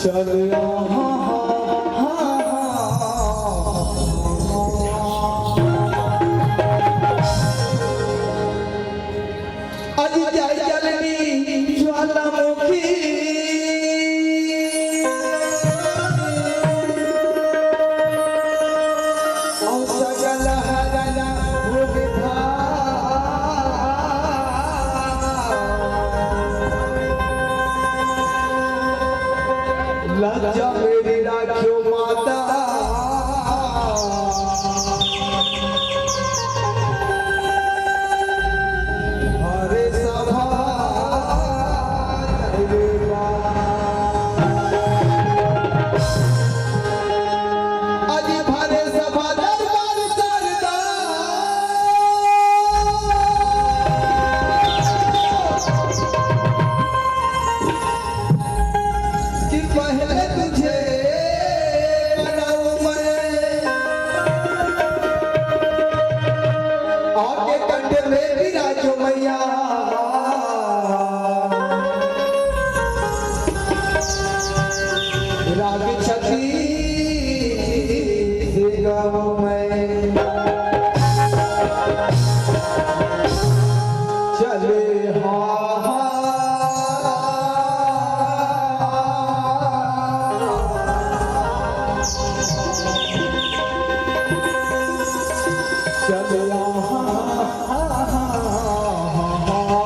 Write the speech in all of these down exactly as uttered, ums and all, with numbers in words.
चल अज जय जलनी ज्वालामुखी, और सकल हरन भोग भाग। लज्जा मेरी राखियो माता, भरे सभा दरबार। अरे भरे सभा दरबार सरदार। कि पहले तुझे बनाऊं मैं, आके कंठ में विराजो मैया। राग छत्तीस गाऊं मैं। चले हाँ, हाँ, चले हाँ, हाँ, हाँ, हाँ, हाँ।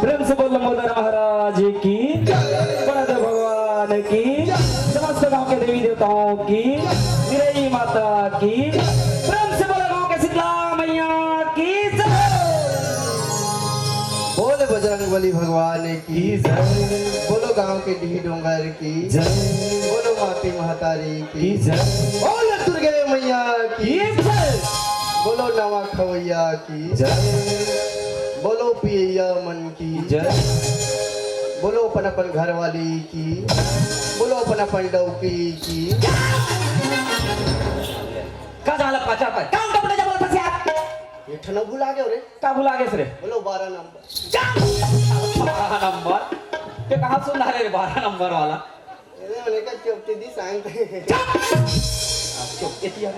प्रेम से बोल लंबोदर महाराज की, बड़ा देव भगवान की, समस्त गांव के देवी देवताओं की, निरई माता की, प्रेम से बोलो गांव के शीतला मैया की जय। बोल बजरंग बली भगवान की जय। बोलो गांव के डीह डोंगर की जय। बोलो माटी महतारी की जय। बोलो दुर्गे मैया की जय। बोलो नवा खवैया की जय। बोलो पियैया मन की जय। बोलो अपन अपन घरवाली की। बोलो अपन अपन डौकी की। का जाला पाचा पर? काम का बड़ा जबल फंसिया। ये ठना भुला गए रे। का भुला गए रे? बोलो बारह नंबर। जा! बारह नंबर? ये कहाँ सुन रहा रे बारह नंबर वाला? अरे, मैंने कहा, "चुप, दीदी, शांत।" चुप! चुप, एतिया।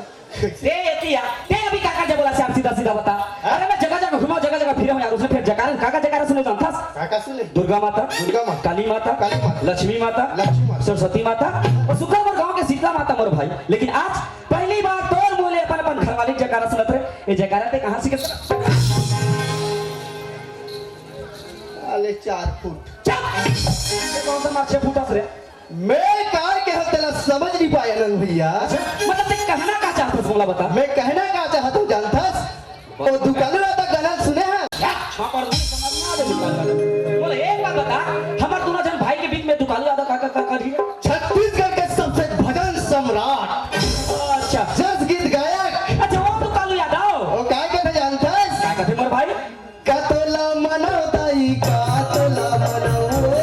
ते एतिया, ते अभी काका जब बोला से आप सीधा सीधा बता। हाँ? अरे, मैं जगह जगह घुमा, जगह जगह फिरा हूँ यार, उसने फिर जकारा, काका जकारा सुने जानता? काका सुने? दुर्गा माता, दुर्गा माता, काली माता, काली माता, लक्ष्मी माता, लक्ष्मी माता, सरस्वती माता, और शुक्र मोर गांव के शीतला माता मोर भाई। लेकिन आज पहली बार तोर मुँह ले अपन, अपन घरवाली जकारा सुनत रहे। ये जकारा ते कहाँ सीखे? साले चार फुट। चुप! ये कौन सा मार छह फुट हंस रहे? मैं का कहत तेला समझ नहीं पाया नंग भैया। अच्छा, मतलब ते कहना का चाहत हस, मोला बता। मैं कहना का चाहत हूँ जानथस? वो दुकानू दादा गाना सुने हैं? या, छापड़ नहीं समझ ना दे दुकानू दादा। बोले, एक बात बता, हमर दोनों जन भाई के बीच में दुकानू दादा का, का, का, का रही है? छत्तीसगढ़ के सबसे भजन सम्राट। अच्छा। जस गीत गायक। अच्छा, वो दुकानू यादव। वो काय कहते जानथस? काय कहते मोर भाई? का तोला मनावताई, का तोला मनावो।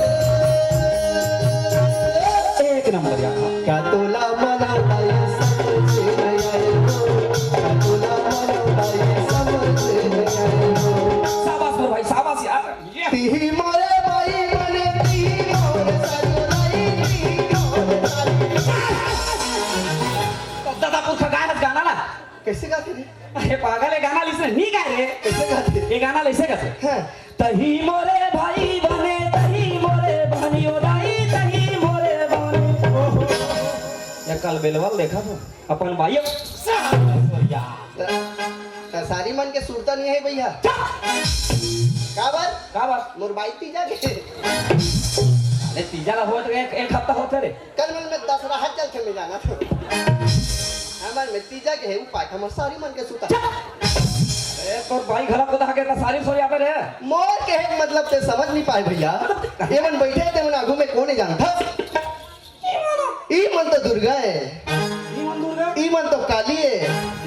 एक नंबर यार। का तोला मनावताई, समझे नहीं आए तो। का तोला मनावताई, समझे नहीं आए तो। शाबाश मोर भाई, शाबाश यार। ये तिही मोरे भाई बने, तिही मोरे साजो लाई, तिही मोरे साजो। तो दादा पुरखा गाना, गाना ना। कैसे गाते रे? अरे पागल, ये गाना लिसने नहीं गा रे। कैसे गाते? ये गाना ऐसे गाते। हाँ। तही मोरे भाई बने, तही मोरे बहनी ओ दाई, तही मोरे बहनी। ओहो। ये कल बेलवल देखा था अपन भाई। त-, त सारी मन के सुरता नहीं है भैया। चुप! का बात? का बात? मोर बाई तीजा के। अरे तीजा ला हो तो एक, एक हफ्ता होते रे। कल मन में दस राहत चल के मिला ना। हमर में तीजा के है उपाय, हमर सारी मन के सुता। चुप! ए, तोर भाई घला को दहा के त सारी सोया पे रे। मोर के है मतलब ते समझ नहीं पाए भैया। मतलब ते ये मन बैठे ते मन आगू में कोने जानता? ई मन तो दुर्गा है। ई मन दुर्गा? ई मन तो काली है।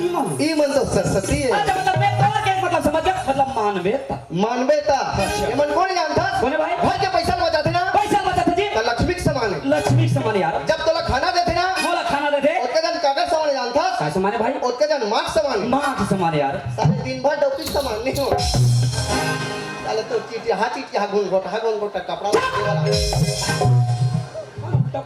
ई मन? ई मन तो सरस्वती है। अच्छा, मतलब मैं तोर के मतलब समझ गया, मतलब मानवे ता। मानवे ता। अच्छा। ये मन कोने जानता? कोने भाई? घर के पैसा बचाते ना? पैसा बचाते जी। त लक्ष्मी के समान है। लक्ष्मी के समान यार। जब तोला खाना देते ना? मोला खाना देते। ओतका जन काकर समान जानता? काय समान है भाई? ओतका जन माँ के समान है। माँ के समान यार। साले दिन भर डौकी के समान नहीं हो। अरे तो चीटिया, हाँ चीटिया, हाँ घुंघोटा, हाँ घुंघोटा, कपड़ा लत्ते वाला।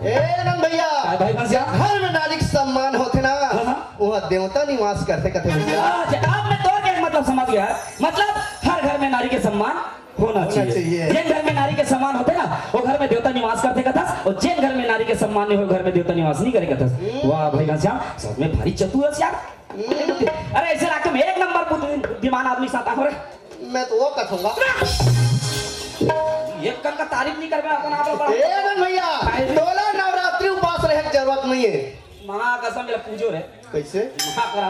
ए नंद भैया, काय भाई घनश्याम? घर में नारी के सम्मान होथे ना, हाँ, हाँ। वहाँ देवता निवास करथे कथे भैया। अच्छा, अब मैं तोर के मतलब समझ गया। मतलब हर घर में नारी के सम्मान होना होना चाहिए। चाहिए। जेन घर में नारी के सम्मान होथे ना, वो घर में देवता निवास करथे कथस, और जेन घर में नारी के सम्मान नहीं हो, घर में देवता निवास नहीं करे कथस। हम्म। वाह भाई घनश्याम, सच में भारी चतुर हस यार। हम्म। अरे ऐसे राखे में एक नंबर बुद्धिमान आदमी साथ हो रे। मैं तो वो कथूंगा। एक कन का तारीफ नहीं करबे अपन आप लोग। ए नंद भैया, काहे? तोला नवरात्रि उपास रहे के जरूरत नहीं है। माँ कसम, मेला पूजो रे। कैसे? माँ करा।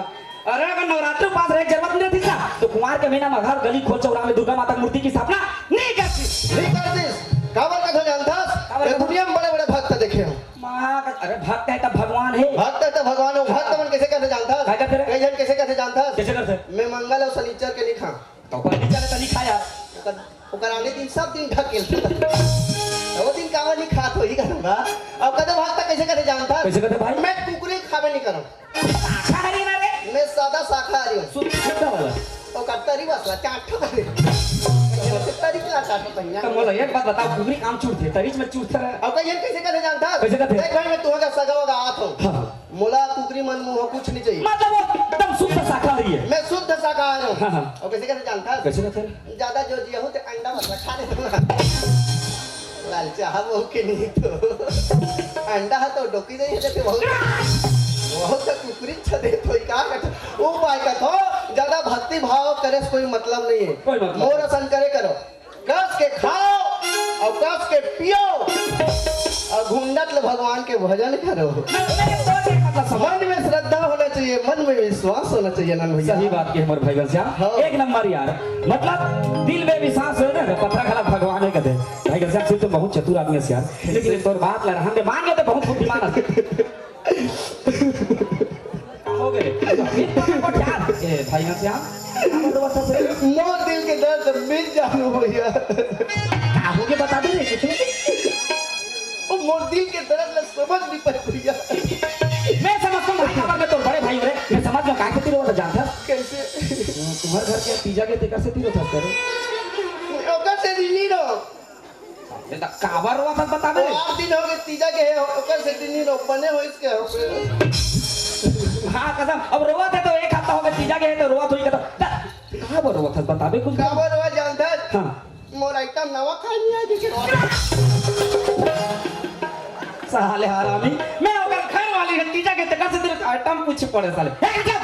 अरे अगर नवरात्रि उपास रहे के जरूरत नहीं रहती ना, तो कुमार के महीना में घर गली खोल चौरा में दुर्गा माता की मूर्ति की स्थापना नहीं करती। नहीं करतीस। काबर कथों जानथस? काबर ए कथों? दुनिया में बड़े बड़े भक्त देखे हो। माँ का, अरे भक्त है तब भगवान है। भक्त है तब भगवान हो। भक्त मन कैसे कथे जानथस? काय कथे रे? कई जन कैसे कथे जानथस? कैसे कथे? मैं मंगल और शनिचर के नहीं खा। तो ऊपर नीचे ले तो नहीं खाया। ओकर, ओकर आने दिन सब दिन ढकेल। तो वो दिन काबर नहीं खात होही कहूँगा। अब कदे भाग तक कैसे कथे जानथस? कैसे कथे भाई? मैं कुकरी खाबे नहीं करूँ। शाकाहारी ना रे? मैं सादा शाकाहारी हूँ। शुद्ध, शुद्ध वाला। ओकर तरी बसला चाट ठो करे। तरी के ला चाट ठो पहिया। तो मोला एक बात बताओ, कुकरी काम चूरथे, तरीच में चूरथे रहे। अब कहिए कैसे कथे जानथस? कैसे कथे? देख भाई, मैं तुहका सगा वगा आत हूँ। हाँ, हाँ। मोला कुकरी मन मुंह कुछ नहीं चाहिए। मतलब वो एकदम शुद्ध शाकाहारी है। मैं शुद्ध शाकाहारी हूँ। हाँ, हाँ। और कैसे कथे जानथस? कैसे कथे? ज्यादा जो जिया हो तो अंडा मत खा ले। लालचा हा बहू के नहीं तो। अंडा हा तो डोकी नहीं है तो बहुत। बहुत तो कुकरी छदे तो का कथो। ओ भाई कथो, ज्यादा भक्ति भाव करे से कोई मतलब नहीं है। कोई मतलब मोर नहीं। असन करे करो। कस के खाओ और कस के पियो और घुंडट ले भगवान के भजन करो। मतलब समझ मन में श्रद्धा होना चाहिए, मन में विश्वास होना चाहिए नंद भैया। सही बात के हमर भाई घनश्याम। हाँ। एक नंबर यार, मतलब दिल में विश्वास हो ना, पत्थर खाला भगवान है कहते। भाई घनश्याम सिंह तो बहुत चतुर आदमी है यार, लेकिन तोर बात ला रहन दे, मान गए तो बहुत बुद्धिमान आदमी। हो गए। ए, भाई घनश्याम, क्या बोल रहा था सर? मोर दिल के दर्द मिल जानू भैया। का हो गया बता दे रे, कुछ नहीं। ओ, मोर दिल के दर्द ला समझ नहीं पाए भैया। मैं समझता हूँ भाई, काबर मैं तो बड़े भाई हो रे, मैं समझ में काय खातिर रोवत जानथस? कैसे? तुम्हारे घर के तीजा के तेकर से तीरो था करे। ओकर से दिल्ली रो। ये तो काबर रोवत हस बता दे। ओ, आठ दिन हो गए तीजा के है, ओकर से दिन नहीं रो, बने हो इसके हो। हाँ कसम, अब रोवत है तो एक हफ्ता हो गया तीजा के है तो रोवत होई कहता। काबर रोवत हस बता दे कुछ। काबर रोवत जानथस? हाँ। मोर आइटम नवा खाए नहीं आए देखे। साले हरामी, मैं ओकर घर वाली है तीजा के तेकर से तेरे आइटम पूछ पड़े साले। ए, चुप!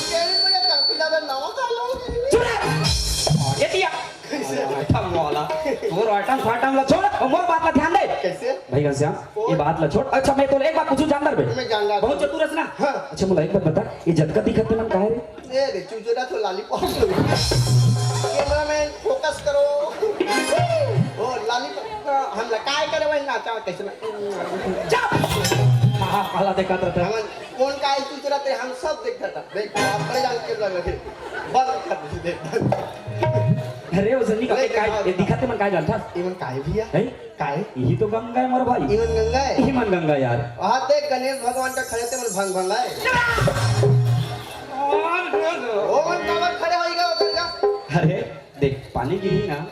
तेरी मुझे काफी ज्यादा नवा खा लो। चुप रह। ये दिया। कैसे? आइटम वाला। तोर आइटम फाइटम ला छोड़ और मोर बात ला ध्यान दे। कैसे? भाई घनश्याम, ये बात ला छोड़। अच्छा, मैं तो एक बात पूछूं जानदार बे। मैं जानदार बहुत हूँ। चतुर है ना? हाँ। अच्छा, मुला एक बात बता, ये जतका दिखत मन काहे रे? ए रे, चुचुरा तो लॉलीपॉप लो। कैमरामैन, फोकस करो। ओ, लॉलीपॉप, हम लकाए करे वही नाचा, कैसे ना? चुप! हाँ, हाँ, पहला देखा था, था। हम कौन का है चुचुरा ते, हम सब देखता था। देख, आप बड़े जान के लगे। बंद कर दे, देख, बंद। अरे, वो जल्दी का देख, काय, हाँ। ये दिखाते मन काय जानता? ये मन काय भैया? हैं? काय? यही तो गंगा है, मोर भाई। इवन गंगा है? यही मन गंगा यार। वहाँ देख, गणेश भगवान का खड़े थे, मन भंग भंगा है। ओ मन काबर खड़े होई गा, उधर का? अरे, देख, पानी गिरी ना,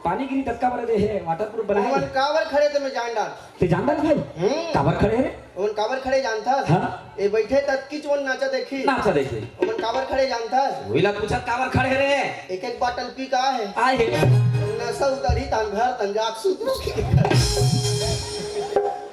पानी गिरी तब का बरे दे है, वाटरप्रूफ बना ओमन है। काबर खड़े ते मैं जान डार। ते जानता ना भाई? हम्म। काबर खड़े है रे? ओमन काबर खड़े जानता? हाँ। ए बैठे तक किच ओन नाचा देखी। नाचा देखी। ओमन काबर खड़े जानता? वही ला पूछा काबर खड़े रे? एक एक बाटल पी का है। आए है। नशा उतरी तान घर तन जाक सुतरो की।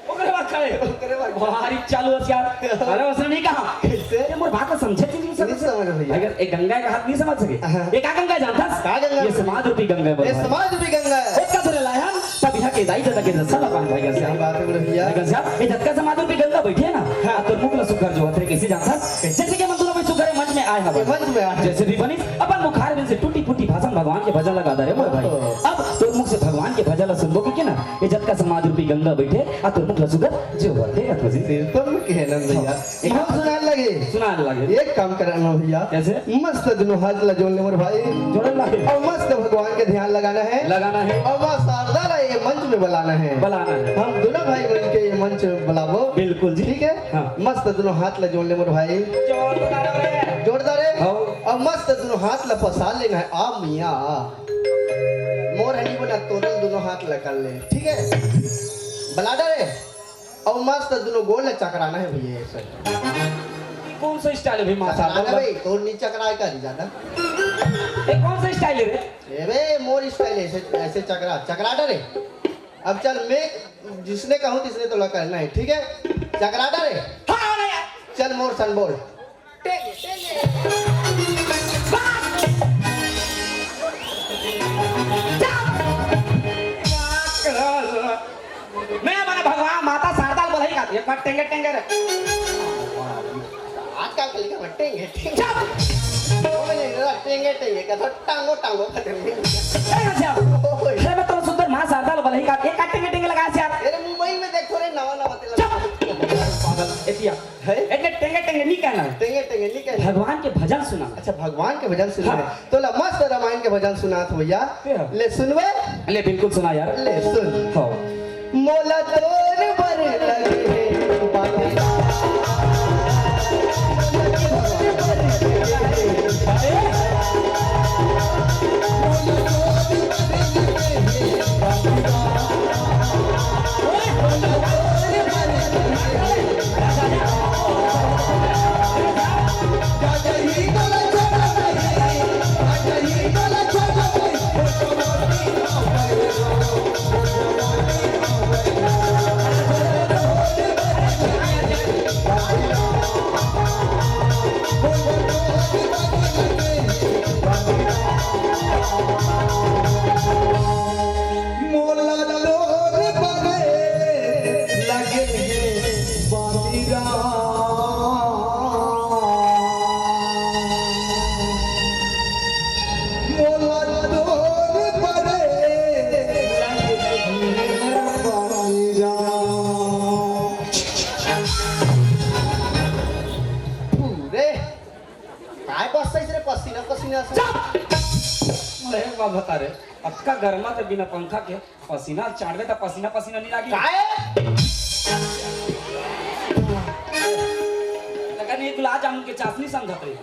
ओकरे बाद खड़े। ओकरे बाद। भारी चालू होशियार। अरे, उसने नहीं कहा। कैसे? ये मोर बात ला समझे कि नहीं समझे? नहीं समझ भैया। अगर एक गंगा का हाथ नहीं समझ सके। हाँ। ये का गंगा जानता? का गंगा ये भैया? समाज रूपी गंगा है, ये भाई। समाज रूपी गंगा है। ओतका धरे लाए हम, तब यहाँ के दाई दादा के रसा ला पाए भाई, ऐसे। सही बात है, बोले भैया। भाई, ऐसे, ये जतका समाज रूपी गंगा बैठी है ना, हाँ। तो मुख ला सुकर जो होते, कैसे जानता? कैसे? जैसे कि हम दोनों भाई सुकर मंच में आए हैं, भाई। मंच में आए। जैसे भी बनी, अपन मुखार में से टूटी फूटी भाषण भगवान के भजन लगा दे रे मोर भाई। ओहो। अब तोर मुख से भगवान के भजन ला सुनबो कि ना? ये जतका समाज रूपी गंगा बैठे, आ तोर मुख ला सुकर जो होते, अथवा जी। सिर पर मुख है ना भैया। हाँ। एक हम सुनाने लगे। सुनाने लगे। एक काम करना भैया। कैसे? मस्त दोनों हाथ ला जोड़ ले मोर भाई। जोड़न लगे। और मस्त भगवान के ध्यान लगाना है। लगाना है। और माँ शारदा ला ये मंच में बुलाना है। बुलाना है। हम दोनों भाई मिलके ये मंच में बुलाबो। बिल्कुल जी। ठीक है? हाँ। मस्त दोनों हाथ ला जोड़ ले मोर भाई। जोड़ दे रे। जोड़ दे रे। हाँ। और मस्त दोनों हाथ ला पसार लेना है। आ मियाँ आ। और हनी बना तोरल दोनों हाथ लगा ले, ठीक है? बलाडा रे, और मस्त दोनों गोल ले चकराना है भैया, ऐसे। कौन सा स्टाइल है भाई, माँ चकराना सरदार? भाई, तोर नहीं चकराए का नहीं ज्यादा। ये कौन सा स्टाइल है रे? ए बे, मोर स्टाइल है, ऐसे, ऐसे चकरा, चकराना रे। अब चल, मैं जिसने कहूँ, तिसने तो लगा नहीं, ठीक है? चकराना रे। हाँ, हाँ, यार। चल, मोर सन बोल। टेंगे, टेंगे। मैं माने भगवान माता शारदा बोलही का, एक बार टेंगे, टेंगे रे। आजकल के लइका मन टेंगे, टेंगे। चुप। वो नहीं, जरा टेंगे, टेंगे का तो टांगो, टांगो खतरनाक। ए, अच्छा। ओए। अरे, मैं तो सुंदर माँ शारदा बोलही का, एक बार टेंगे, टेंगे लगा यार। अरे, मुंबई में देखो रे, नवा, नवा तेला। चुप। पागल, एतिया। है? एतने टेंगे टेंगे नहीं कहना है। टेंगे टेंगे नहीं कहना। भगवान के भजन सुना। अच्छा, भगवान के भजन सुना हाँ। है। तो ला मस्त रामायण के भजन सुनात हो भैया। क्या? ले सुनबे? ले बिल्कुल सुना यार। ले सुन। हाँ। मोला तोर बर लगे हे बाबा। मोला तोर बने लगे हे बाबीरा। मोला तोर बने लगे हे बाबीरा। पूरे काय बस रे, पसीना पसीना से। चुप! अरे बाप बता रे, अतका गरमा ते बिना पंखा के पसीना चाड़बे त पसीना पसीना नहीं लागी। काय? लगा नहीं गुलाब जामुन के चाशनी समझत रही।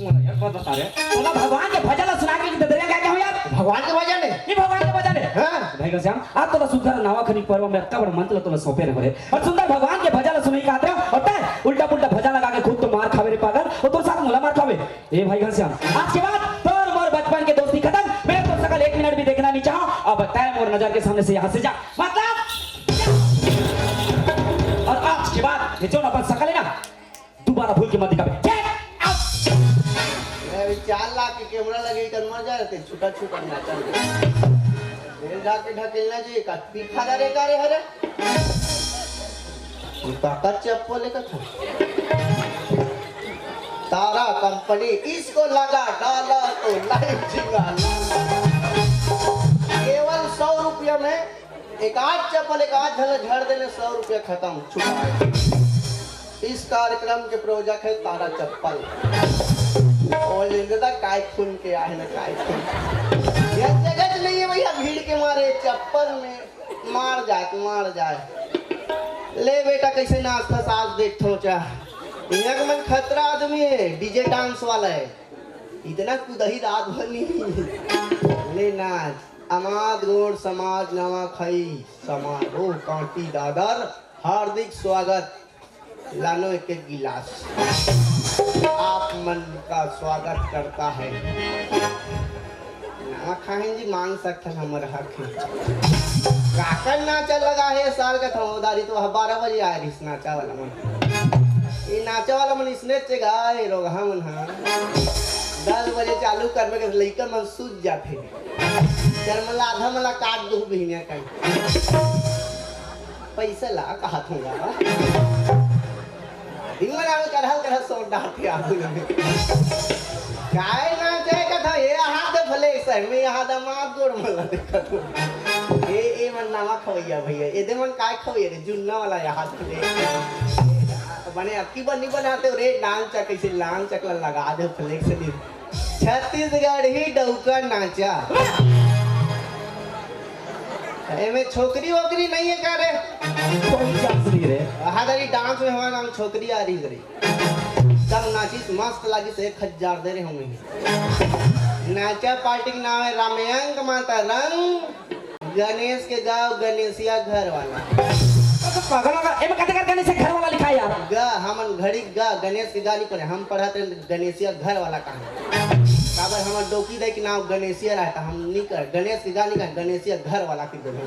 मोला एक बात बता रे, तोला भगवान के भजन ला सुना के ददरिया क्या क्या हो यार? भगवान के भजन है। ये भगवान के भजन है। हाँ। भाई घनश्याम, आज तोला सुंदर नावा खनी पर्व में अतका बड़ा मंत्र तोला सौंपे रहे। और सुंदर भगवान के भजन ला सुनई कहत रहे, और तैं उल्टा पुल्टा भजन लगा के खुद तो मार खावे रे पागल, और तोर साथ मोला मार खावे। ए भाई घनश्याम, आज के बाद तोर मोर बचपन के दोस्ती खत्म। मैं तोर सकल एक मिनट भी देखना नहीं चाहूँ। अब तैं मोर नजर के सामने से यहाँ से जा, मतलब जा। और आज के बाद ये जोन अपन सकल है ना, दोबारा भूल के मत दिखावे। Get out! मैं अभी चार लाख के कैमरा लगे इधर मर जाए थे, छुटा छुटा नाचा। रेल जाके ढकेलना जी, का पीठा रे का रे हरे। ये काका चप्पल है का था? तारा कंपनी इसको लगा डाला तो लाइव जिंगा। केवल सौ रुपया में एक आध चप्पल, एक आध झलक झड़ देने, सौ रुपया खत्म, छुटा। इस कार्यक्रम के प्रायोजक है तारा चप्पल। और ये दादा काय खून के आहे ना काय खून। ये जगह नहीं है भैया, भीड़ के मारे चप्पल में मार जात, मार जात। ले बेटा, कैसे नाचथस आज देखथों चा। इहाँ के मन खतरा आदमी है, डीजे डांस वाला है। इतना कुदही रात भर नहीं। ले नाच, अमाद गोड़ समाज नवा खई, समारोह कांटी दादर, हार्दिक स्वागत। लानो एक एक गिलास। आप मन का स्वागत करता है। नवा खाहिन जी, मांग सकथन, हमर हक है। काकर नाचा लगा है साल का था उधारी तो बारह बजे आए रहिस नाचा वाला मन। ये नाचा वाला मन इसने चेगाए रोगहा मन हा। दस बजे चालू करबे के लइका मन सूत जाथे। चल मला आधा मला काट दू बिहनिया कहीं। पैसा ला कहा थोड़ा। दिन में आवे करहल करहल सोट डालते आगू में। काय ना जाए का था, ये हाथ दे भले सही में, यहाँ दमाद गोड़ मला देखा तू। ए, ए मन नावा खवैया भैया, ए दे मन काय खवैया रे, जुन्ना वाला यहाँ दे। बने अक्की बन्नी बनाते हो रे, नान चा कैसे लान चकला लगा दे फ्लेक्स दिन। छत्तीसगढ़ी डउका नाचा। एमे छोकरी वोकरी नहीं है का रे? कोई चांस नहीं रे। हादरी डांस में हमारा नाम छोकरी आ रही रे। तब नाचिस मस्त लागिस एक हजार दे रहे होंगे। नाचा पार्टी के नाम है रामयंक माता रंग। गणेश के गाँव गणेशिया घर वाला। तो पागल होगा, एमे कते कर गणेश के घर वाला लिखा है यार? ग, हमन घड़ी ग, गणेश के गा नहीं पढ़े, हम पढ़त रहे गणेशिया घर वाला कहा। काबर हमर डोकी दाई के नाम गणेशिया रहता, हम नहीं कर, गणेश के गा नहीं कर, गणेशिया घर वाला के बोले।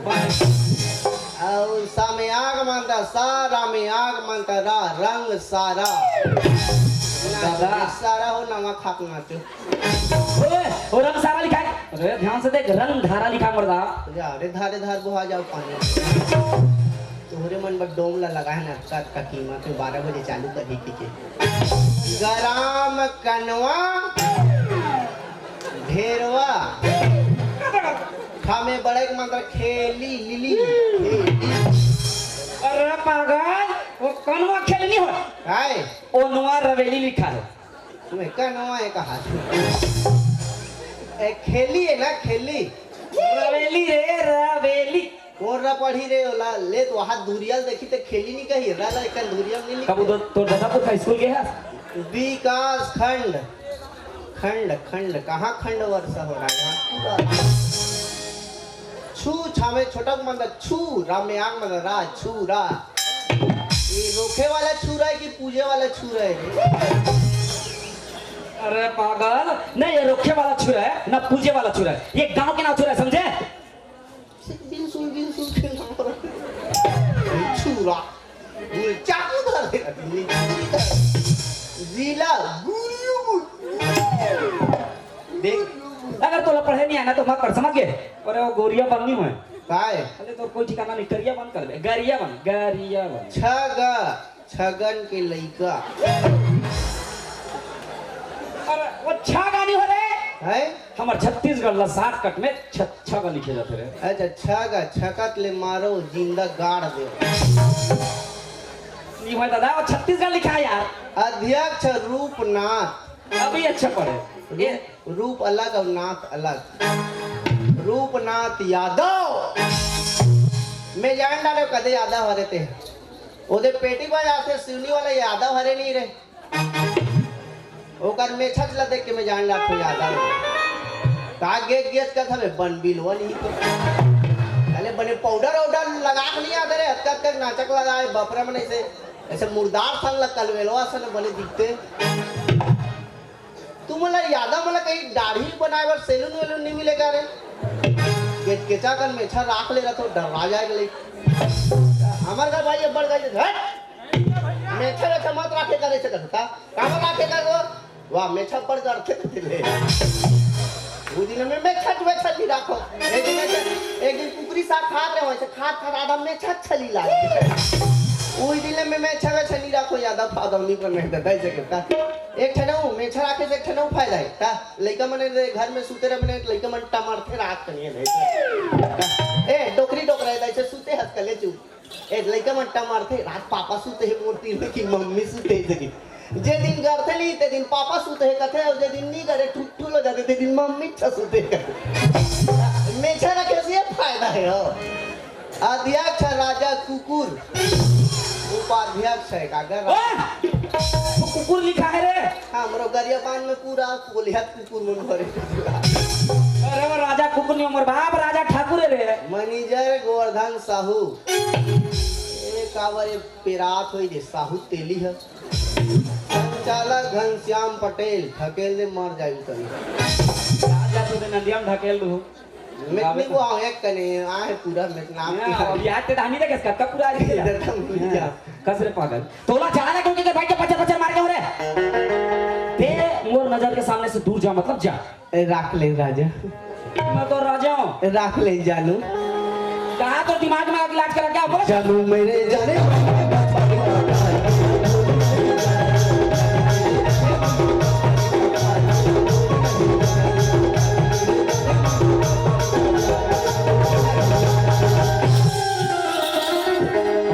और सा में आग मानता, सा, रा में आग मानता, रा, रंग सारा। ना दादा। सारा हो, नवा खाप नाचो। ओए, ओ रंग सारा लिखा है। अरे ध्यान से देख, रंग धारा लिखा है मर्दा। जा रे, धारे धार बोहा जाओ पानी। तोहरे मन बर डोम ला लगा है ना, अतका अतका कीमत में बारह बजे चालू करही के। गराम कनवा ढेरवा। खा में बड़े के मंत्र खेली लीली। अरे पागल, वो कनवा खेलनी हो। काय? ओ नुआ रवेली लिखा है। तुम्हें कनवा है कहा? ए, खेली है ना, खेली। रवेली रे, रवेली। कौन रा पढ़ी रे ओला? ले तो हाथ धुरिया ल देखी ते खेली नहीं कही, रा ला एक धुरिया नहीं लिखी। कब उधर तो दादापुर का स्कूल गया है? विकास खंड, खंड, खंड, कहाँ खंड वर्षा हो रहा है? छू छावे छोटा मंद छू, रा में आग मंद रा, छू रा। ये रोखे वाला छू रहा है कि पूजे वाला छू रहा है रे? अरे पागल, नहीं, ये रोखे वाला छू रहा है ना, पूजे वाला छू रहा है। ये गांव के नाम छू रहा है, समझे? बिल्कुल, बिल्कुल के नाम पर छू रहा। ये चाकू धर दे, जिला गुरियो। देख, अगर तोला पढ़े नहीं आना तो मत पढ़, समझ गए? अरे वो गोरिया बन नहीं हुए। काय? अरे तो कोई ठिकाना नहीं, करिया बन कर दे, गरिया बन, गरिया बन। छगा, छगन के लइका। अरे वो छगा नहीं हो रे। हैं? हमर छत्तीसगढ़ ला shortcut में छ-, छगा लिखे जाते रहे। अच्छा, छगा, छकत ले मारो, जिंदा गाड़ दे। नहीं हुआ दादा, वो छत्तीसगढ़ लिखा है यार। अध्यक्ष रूपनाथ। अभी अच्छा पढ़े। ये रूप अलग और नाथ अलग। रूपनाथ यादव। मैं जान डारे कदे यादव हरे ते। ओदे पेटी बजाते सिवनी वाला यादव हरे नहीं रे। ओकर मेछा ला देख के मैं जान डारथों यादव। का गेत गेत करत हवे बन बिलवा नहीं तो। अरे बने पाउडर वाउडर लगा के नहीं आते रे, हद तक नाचक लगाए बपरा मन ऐसे, ऐसे मुर्दार संग ला कलवेलवा सन बने दिखते। तू मोला यादव मोला कहीं दाढ़ी बनाए बर सैलून वैलून नहीं मिलेगा रे? केचकेचा कन मेछा राख ले रहा तो डरा जाएगा ले। हमर घर भाई अब्बड़ कहे, "हट! मेछा वेछा मत राखे करे से कहता। काबर राखे कर वो? वाह, मेछा बड़ करते थे ले।" वो दिन में मेछा वेछा नहीं राखो। एक दिन ऐसे, एक दिन कुकरी साग खात रहे, वैसे खात खात आधा मेछा छली लाग गया। वो दिन में मेछा वेछा नहीं राखो, यादव फादव नहीं बने, तो दे सके का। एक ठन अउ मेछा राखे से एक ठन अउ फायदा है, का? लइका मन रे घर में सुते रहे, मने लइका मन टमरथे रात कनिया नहीं। ए, डोकरी डोकरा है, ऐसे सुते हस कले चुप। ए, लइका मन टमरथे, रात पापा सुते हे मोर तीर में कि मम्मी सुते हे जगी। जे दिन करथे नहीं, ते दिन पापा सुते हे कथे, और जे दिन नहीं करे, ठुठुल हो जाथे, ते दिन मम्मी छ सुते हे कथे। मेछा रखे से ये फायदा है, हो। अध्यक्ष राजा कुकुर, उपाध्यक्ष है काकर? वाह! वो कुकुर लिखा है रे। हमरो गरियाबंद में पूरा कोलिया कुकुर मन भरे। अरे वो राजा कुकुर नहीं, हमर बाप राजा ठाकुर है रे। मैनेजर गोवर्धन साहू। ए काबर ये पेरात होई दे साहू तेली है। संचालक घनश्याम पटेल, ढकेल दे मर जाई तनी। राजा तो दे नंदिया में ढकेल दू। मैं नहीं वो आवे कने, आए पूरा मैं नाम ना, की अभी आज ते धानी तक इसका कब पूरा आ गया? इधर का मुझे हाँ, कस रे पागल। तोला जाना क्यों कि भाई के पचर पचर मार के हो रे? ते मोर नजर के सामने से दूर जा, मतलब जा। ए, राख ले राजा। मैं तो राजा हूँ। राख ले जानू। कहा तो दिमाग में आग लाग कर क्या बोला? जानू मेरे जाने।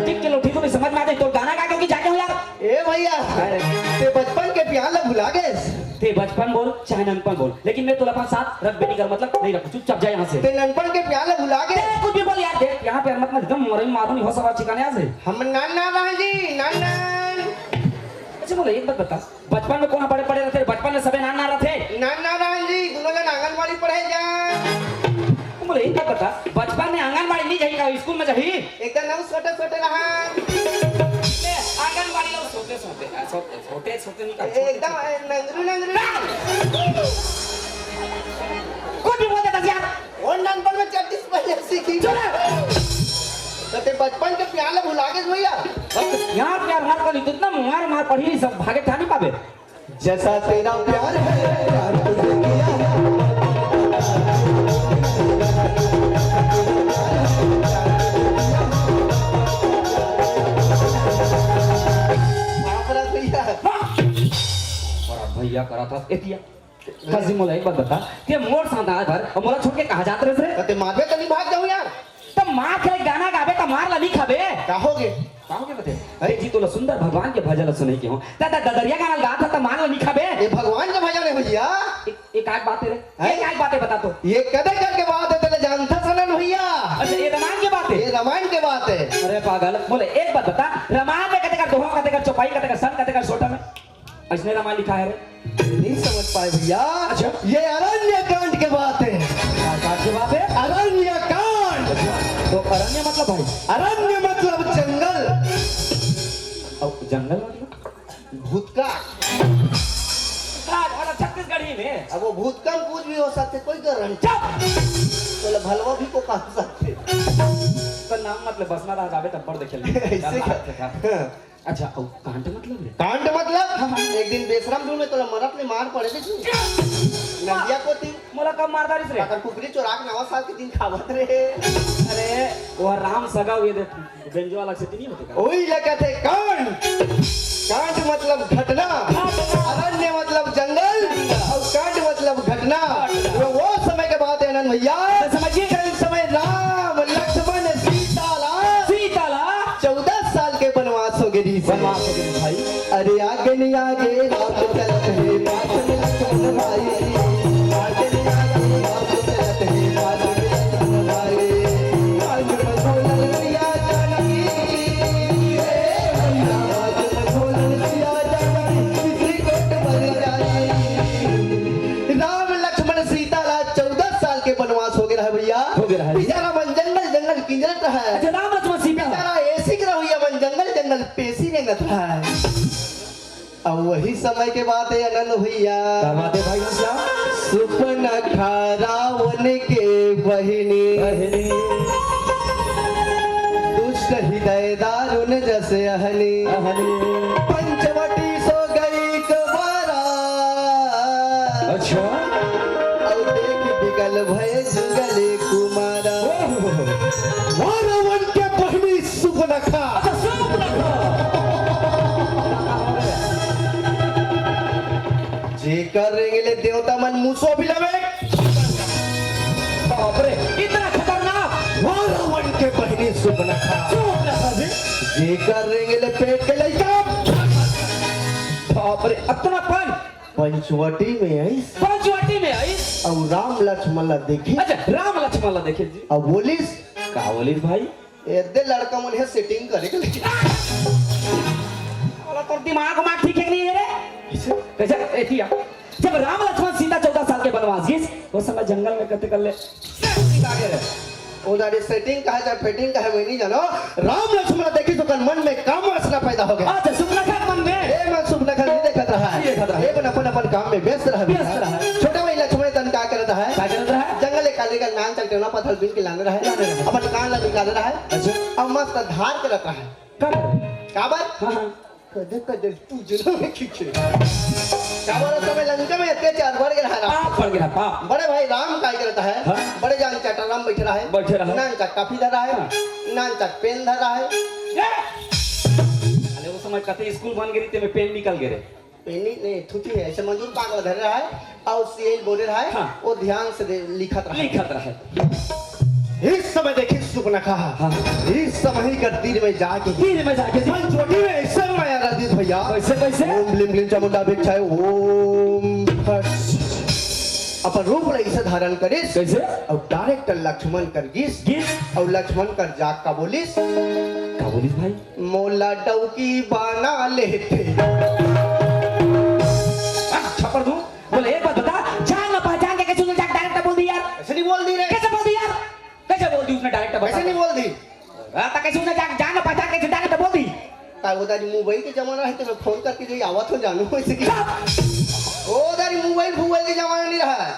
ठीक के लोग ठीक हो, समझ में आते तो गाना गा क्योंकि जाके हो यार। ए भैया, अरे। ते बचपन के प्यार ला भुला गेस। ते बचपन बोल चाहे ननपन बोल, लेकिन मैं तोला अपन साथ रखबे नहीं कर, मतलब नहीं रखूं, चुपचाप जा यहाँ से। ते ननपन के प्यार ला भुला गेस। ते कुछ भी बोल यार, देख यहाँ पे मत मत एकदम मरई मारू नहीं हो सवाल ठिकाने यहाँ से। हम नाना राजी, नाना। अच्छा बोले एक बात बता, बचपन में कौन बड़े बड़े रहते? बचपन में सबे नाना रहते। नाना राजी, दोनों जना स्कूल में जाही। एकदम नौ छोटे छोटे रहा। ले, आंगनबाड़ी लो, छोटे छोटे, आ, छोटे, छोटे छोटे नहीं कर, छोटे एकदम, छोटे। ए, नंगरू नंगरू। कुछ भी बोल देता यार। वो नंबर में चड्डी से पहले सीखी। चुप रह। तो ते बचपन के प्यार ला भुला गेस भैया। अब तो प्यार, प्यार मार कर, इतना मार, मार पड़ी, सब भागे ठानी पावे। जैसा तेरा प्यार है, प्यार तुझे किया है। बाप रे भैया। बड़ा भैया करा था एतिया। काजी, मोला एक बात बता, ते मोर साथ आए भर अउ मोला छोड़ के कहाँ जात रहे रे? ते मारबे तो नहीं भाग जाऊँ यार। त मार के गाना गाबे त मार ला नहीं खाबे। का होगे? का होगे बते? अरे जी, तोला सुंदर भगवान के भजन ला सुनई के हो। त, त ददरिया गाना गा था त मार ला नहीं खाबे। ये भगवान के भजन है भैया। एक, एक आध बात है रे। हैं? एक आध बात है बता तो। ये कदे कर के बात है, तेरे जानता सनन भैया। अच्छा, ये रामायण के बात है? ये रामायण के बात है। अरे पागल, मोला एक बात बता, रामायण में कते कर दोहा, कते कर चौपाई, कते कर सन, कते कर सोटा में? अइसने रामायण लिखा है रे। नहीं समझ पाए भैया। अच्छा। ये अरण्य कांड के बात है। क्या कांड के बात है? अरण्य कांड। अच्छा, तो अरण्य मतलब भाई? अरण्य मतलब जंगल। अब जंगल मतलब? भूतकाल। आज वाला छत्तीसगढ़ी में। अब वो भूतकाल कुछ भी हो सकते, कोई गारंटी। चुप। तो भलवा भी को कहा सकते। तो नाम मतलब बसना रहा जावे तब पर देखे ले। ऐसे क्या? हाँ। अच्छा, अउ कांड मतलब रे? कांड मतलब? हाँ, हाँ। एक दिन बेशरम दूर में तोला मरत ले मार पड़े दे तू। नदिया कोती। मोला कब मार डारिस रे? अगर कुकरी चोरा के नवा साल के दिन खावत रहे। अरे, वो राम सगा हुए दे, बेंजो अलग से नहीं होते का? ओही ले कहते कांड। कांड मतलब घटना। घटना। अरण्य मतलब जंगल। जंगल। अउ कांड मतलब घटना। घटना। वो, वो समय के बात है आनंद भैया। तो समझिए। जब समय राम, लक्ष्मण, सीता ला। सीता ला। चौदह साल के बनवास हो गे रिहिस हे। बनवास हो गे रिहिस भाई। अरे आगे नहीं आगे राम चलत हे, पाछे में लक्ष्मण भाई। आगे नहीं आगे राम चलत हे, पाछे में लक्ष्मण भाई। राम बोलन सिया जानकी, हे भैया, राम बोलन सिया जानकी, श्री कोट बन जाई। राम लक्ष्मण सीता ला चौदह साल के बनवास हो गे रहा भैया। हो गे रहा। बेचारा मन जंगल जंगल किंजरत रहा। अच्छा, राम लक्ष्मण सीता। बेचारा एसी के रहा भैया, मन जंगल जंगल पेसी रेंगत रहा। अब वही समय के बात है आनंद भैया। क्या बात है भाई घनश्याम? सुपनखा रावण के बहिनी। बहिनी। दुष्ट हृदय दारुण जस अहनी। अहनी। पंचवटी सो गई कुमारा। अच्छा। अउ देख बिकल भय जुगल कुमारा। ओहो। वाह रावण के बहिनी सुपनखा। अच्छा, सुपनखा। जेकर रेंगे ले देवता मन मुसो भी लवे। बाप रे, इतना खतरनाक। वाह रावण के बहिनी सुपनखा। सुपनखा जी। जेकर रेंगे ले पेट के लइका। बाप रे, अतना पन। पंचवटी में आइस। पंचवटी में आइस। अउ राम लक्ष्मण ला देखे। अच्छा, राम लक्ष्मण ला देखे जी। अउ बोलिस। का बोलिस भाई? एदे लड़का मन हे सेटिंग करे के लेके। वाला तोर दिमाग उमाग ठीक है कि नहीं है रे? कैसे? कैसे? एतिया। जब राम लक्ष्मण सीता चौदह साल के बनवास गिस, वो समय जंगल में कते कर ले। सेटिंग आ गए रे। ओ दादी सेटिंग का है, चाहे फिटिंग का है, मैं नहीं जानो। राम लक्ष्मण देखी तो कन मन में काम वासना पैदा हो गया। अच्छा, सुपनखा के मन में? ए मन सुपनखा नहीं देखत रहा है। नहीं देखत रहा है। ए मन अपन अपन काम में व्यस्त रहा है। व्यस्त रहा है। छोटे भाई लक्ष्मण तन का करत रहा है? का करत रहा है? जंगल एक काले का नान चल टेवना पत्थर बीन के लाने रहा है। लाने रहा है। अपन कान ला निकाले रहा है। अच्छा। अब मस्त धार करत रहा है। कर। काबर? हाँ, हाँ। कदे कदे पूजना में खींचे। काबर समय लंका में अत्याचार बढ़ गया है ना? पाप बढ़ गया, पाप। बड़े भाई राम काय करता है? हाँ। बड़े जान चट्टा राम बैठ रहा है। बैठ रहा है। नान चट्टा पी धरा है। हाँ। नान चट पेन धरा है। ये! अरे वो समय कते स्कूल बन गई ते में पेन निकल गए रे। पेनी नहीं, थुथी है, ऐसे मजूर पागल धरे रहा है और सीएल बोले रहा है, हाँ। वो ध्यान से दे, लिखत रहा है। लिखत रहा है। इस समय देखी सुपनखा, हाँ। इस समय ही कर तीर में जाके, तीर में जाके जी। पंचवटी में ऐसे माया रह दी भैया। कैसे, कैसे? ओम ब्लीम ब्लीम चामुंडा भिक्षाय ओम फट। अपन रूप ला इसे धारण करिस। कैसे? और डायरेक्ट लक्ष्मण कर गिस। गिस। और लक्ष्मण कर जाग का बोलिस। का बोलिस भाई? मोला डौकी बना लेते। हाँ, थप्पड़ दूं। बोले, एक बात बता, जान ना पहचान के कैसे उसने जाके डायरेक्ट बोल दी यार? ऐसे नहीं बोल दी रे। कैसे बोल दी यार? कैसे बोल दी उसने डायरेक्ट? बता। ऐसे नहीं बोल दी। कैसे उन्हें जान, जान ना पहचान, कैसे जाने तो बोल दी। का वो दारी मोबाइल के जमाना हे, तो मैं फोन करके जो आवत हो जानू, वैसे कि वो दारी मोबाइल फुबाइल के जमाना नहीं रहा है,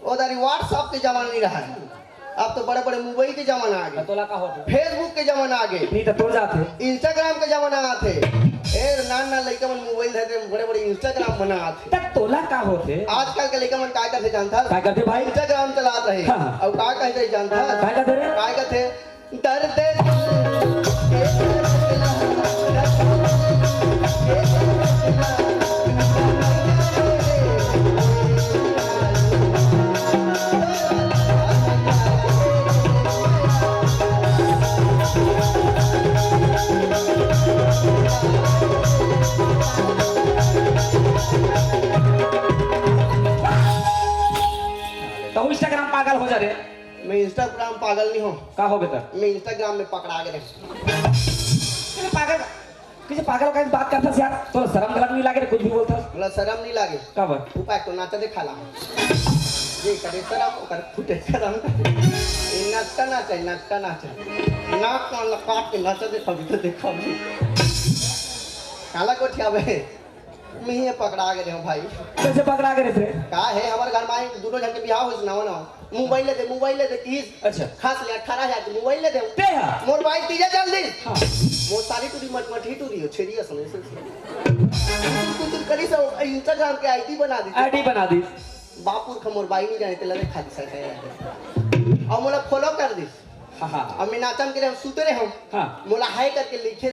वो दारी WhatsApp के जमाना नहीं रहा है। अब तो बड़े बड़े मोबाइल के जमाना आ गे, तोला का होथे? Facebook के जमाना आ गे, नहीं तो तोर जाथे। Instagram के जमाना आथे। ए, नान नान लइका मन मोबाइल धरे बड़े बड़े Instagram बनाथे। त तोला का होथे? आजकल के लइका मन काय करथे जानथस? काय करथे भाई? Instagram चलात रहे। हाँ, हाँ। अउ का कहथे जानथस? काय करथे रे? काय कहथे? दर्द दिल, ये दर्द दिल, ये दर्द दिल। तहूँ Instagram पागल हो जा रे। मैं Instagram पागल नहीं हूँ। का हो गे त? मैं Instagram में पकड़ा गे रहेंव। अरे पागल, कइसे पागल का बात करथस यार? तोला शरम घलक नहीं लागे रे, कुछ भी बोलथस? मोला शरम नहीं लागे। का बात? ऊपर तो नाचा देखाला। ये करे शरम, ओकर फुटे शरम। ये नाचता नाचा, नाचता नाचा। नाक कान ला काट के नाचा देखाबे त देखाबे। काला गोठियाबे। मैं ही पकड़ा गे रहेंव भाई। कइसे पकड़ा गे रहे रे? का हे, हमर घर में दूनों झन के बिहाव होइस नवा नवा। मोबाइल ले दे, मोबाइल ले दे किहिस। अच्छा। खस ले अठारह हजार के मोबाइल ले दे। ते हा? मोर बाई तीजा चल दिस। हाँ। मोर साली टूरी मटमट ही टूरी हो, छेरी असन, असन। कुतुर कुतुर करिस, Instagram के ID बना दिस। ID बना दिस। बापुर खा मोर बाई नहीं जाने, तेला रे खा दिस। अउ मोला follow कर दिस। हाँ, हाँ। अब मैं नाचा गे रहेंव, सुते रहेंव। हाँ। मोला hi करके लिखे